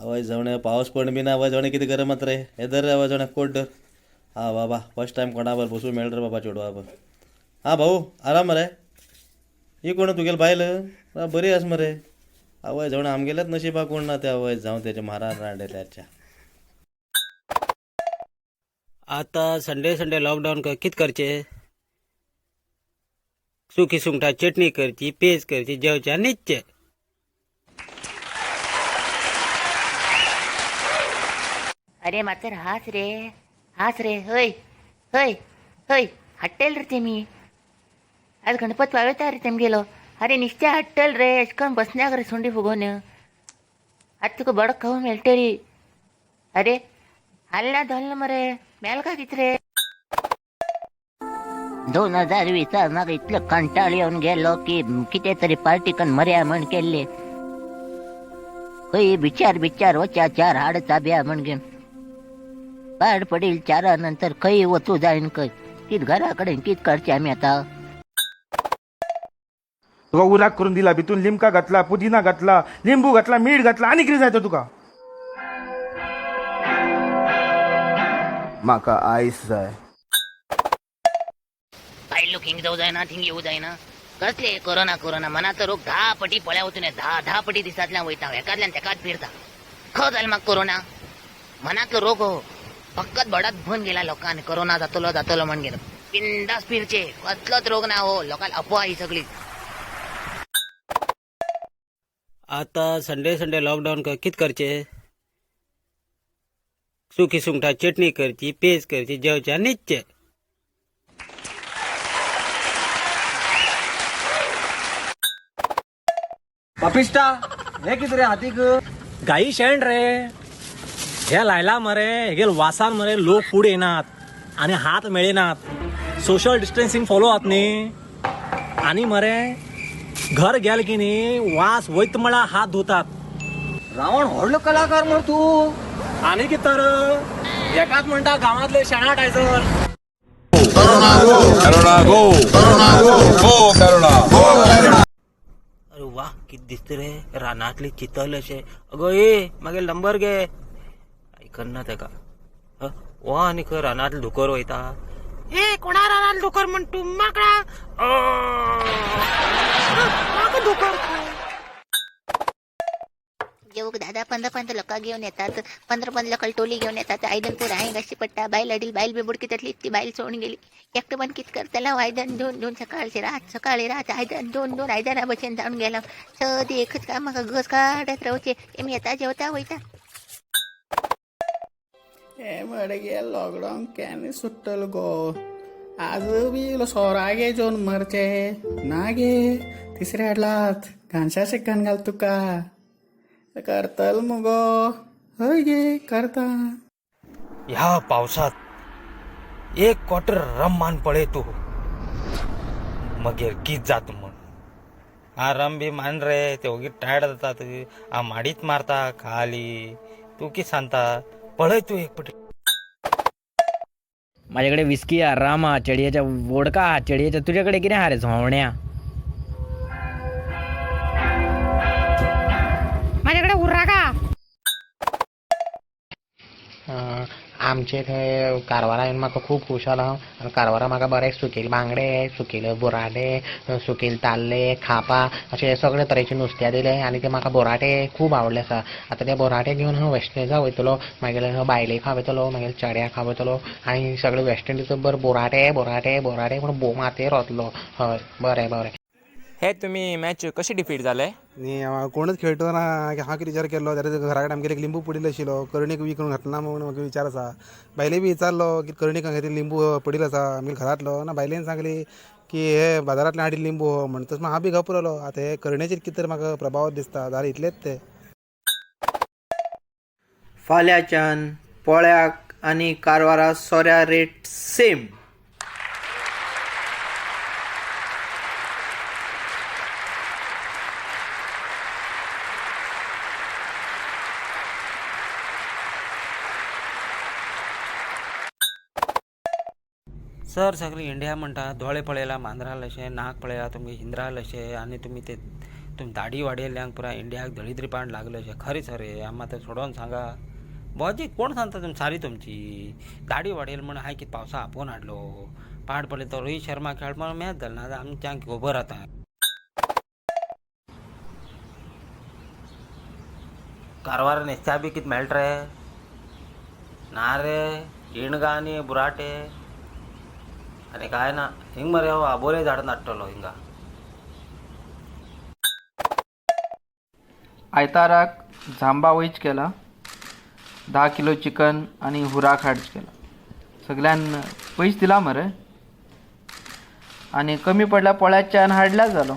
आवय जावणे पावस पण बी ना. आवय जावणे कितें गरम आतां रे. हे धर रे आवय जावणे कोट धर. हा बाबा फर्स्ट टायम कोणा बर बसूं मेळ्ळें रे बाबा चेडवा बर. हा भाऊ आराम मरे. ही कोण तुगेली बायल? बरी आसा मरे. आवय जावणे आमगेल्याच नशिबाक कोण ना ते. आवय जावं तेच्या मारान रांडेल्याच्या. आता संडे संडे लॉकडाऊन कित करचे? सुकी सुंगटा चटणी करची, पेज करची, जेवचे आनी न्हिदचें. अरे मातर हाच रे, हाच रे. हय हय हय, हाडटेल रे तेमी. आज गणपत पावयता रे तेमगेलो. अरे निश्चय हाडटेल रे. अशें करून बसनाक रे सुंडी फुगोवन. आज तुका बडक खावंक मेळटली. अरे हालना धोल मरे, मेल का कित रे? 2020 म्हाका इतलो कंटाळ येवन गेलो की कितें तरी पार्टी कन्न मर्या म्हण केल्ले. खंय बिचार बिचार वच्या चार हाड चाब्या म्हण घेवन पाड पडील. चारा नंतर खंय वचू जायन खंय कित घरा कडेन कित करचें आमी आतां? तुका उराक करून दिला, भितून लिमका घातला, पुदिना घातला, लिंबू घातला, मीठ घातला, आनी कितें जाय तर तुका? म्हाका आयस जाय. बायल लोक हिंग जाऊ जायना, थिंग येऊ जायना. कसले कोरोना कोरोना मनाचो रोग 10 पटी पळ्या वचून 10 10 पटी दिसांतल्यान वयता, एकातल्यान तेकाच फिरता. खो जालें म्हाका कोरोना मनातलो रोग हो. फकत बडात भरून गेला लोकांनी कोरोना जातलो जातलो म्हण गेलो. बिंदास फिरचे, कसलोच रोग ना हो. लोकांक अफवा ही सगळी. आता संडे संडे लॉकडाऊन कित करचे? सुकी सुंगटा चटणी करची, पेज करची, जेवचे आनी न्हिदचें. पापिस्टा, हे कितें रे हातीक? गाई शेण रे. हे लायला मरे, हेगेल वासान मरे लोक फुडें येनात आनी हात मेळनात. सोशल डिस्टन्सिंग फॉलो जात न्ही. आनी मरे घर गेल की न्ही वास वयत म्हळ्यार हात धुतात. रावण व्हडलो कलाकार मरे तूं. आनी कितें तर हेकाच म्हणटा गांवांतले शेणाटायझर. अरे वा, कित दिसता रे रानांतली चितल अशें. अगो ए, मागीर नंबर घे. आयकना तेका. वा, आनी खंय रानांतले धुकर वयता. ए, कोणा रानांत धुकर म्हण तूं माकडा? म्हाका धुकर. जेवूक 10 10 15 15 लोकां घेवन येतात, 15 15 लोकां टोली घेवन येतात. आयदन पुरो हांगा घाशी पडटा. बायल अडील बायल बी बुडकी ती बायल सोडून गेली. एकटो पण कित करतलो? आयदन धुवन धुवन सकाळची रात, सकाळी रात आयदन धुवन धुवन आयदना भशेन जावन गेलो. सदी एकच काम, म्हाका घस काडत रावचे. एमी येता, जेवता, वयता. हे मडगे लॉकडावन केन्ना सुट्टलो गो? आज बी इलो सोरा गे जेवन मरचे ना गे. तिसरे हाडलात घांशा शेकान घाल तुका करतल मुगो. हय गे, करता. ह्या पावसात एक क्वॉर्टर रम मान पळय तूं, मगीर कित जाता म्हूण. आ रम बी मान रे, ते ओगी टायर्ड जातात. आ माडीत मारता खाली. तूं कित सांगता पळय तूं एक पटी. माझ्याकडे विस्की हा, राम हा, चेडयेच्या वोडका हा चेडयेच्या. तुझ्याकडे कितें हा रे झोवण्या? माझ्याकडे उर्राका. आमचे थंय कारवारा येवन म्हाका खूब खूश जालो हांव. आनी कारवारा म्हाका बरे सुकेल बांगडे, सुकेले बुराटे, सुकेल ताल्ले, खापा अशे सगळे तरेचे नुस्त्या दिले. आनी ते म्हाका बोराटे खूब आवडले आसा. आतां ते बोराटे घेवन हांव वेस्ट इंडिजा वयतलो, मागीर बायलेक खावयतलो, मागीर चेड्याक खावयतलो आनी सगळे वेस्ट इंडिजा बरे बोराटे बोराटे बोराटे म्हूण बोव मातयेर वतलो. हय, बरें बरें. हे तुम्ही मॅच कशी डिफीट झाले? न्ही, कोणच खेळटो ना. हांव कितें विचार केल्लो जाल्यार घरा कडेन आमगेर एक लिंबू पडिल्लो आशिल्लो. करणीक बी करून घातला ना म्हूण म्हाका विचार आसा. बायले बी विचारलो की करणीक हांगा लिंबू पडिल्लो आसा आमगेर घरांतलो ना. बायलेन सांगली की हे बाजारांतल्यान हाडिल्ले लिंबू हो म्हण. तशें हांव बी घाबरलो. आतां हे करणेचेर कितें तरी म्हाका प्रभाव दिसता जाल्यार इतलेंच तें. फाल्यांच्यान पोळ्याक आनी कारवारा सोऱ्या रेट सेम. सर सगळी इंडिया म्हणटा दोळे पळयला मांजराल अशें, नाक पळयला तुमी हिंद्राल अशें, आनी तुमी ते तुम दाडी वाडयल्ल्यांक पुराय इंडियाक दळिद्रीपाण लागलें अशें खरें सर हें आमी आतां सोडोन सांगा. बोजी कोण सांगता तुम सारी तुमची दाडी वाडयल म्हण हांवें कितें पावसा आपोवन हाडलो. पाड पडले तो रोहीत शर्मा खेळ म्हण मॅच जाल ना आमच्यांक खबर आतां. कारवार नुस्त्या बी कितें मेळटा रे? ना रे, इणगां आनी बुराटे आनी कांय ना. हिंग मरे हो आबोले झाड नाडटलो हिंगा. आयताराक झांबा वयच केला, 10 किलो चिकन आनी हुराक हाडच केला. सगळ्यान पयस दिला मरे आनी कमी पडल्या पोळ्याच्यान हाडल्या जालो.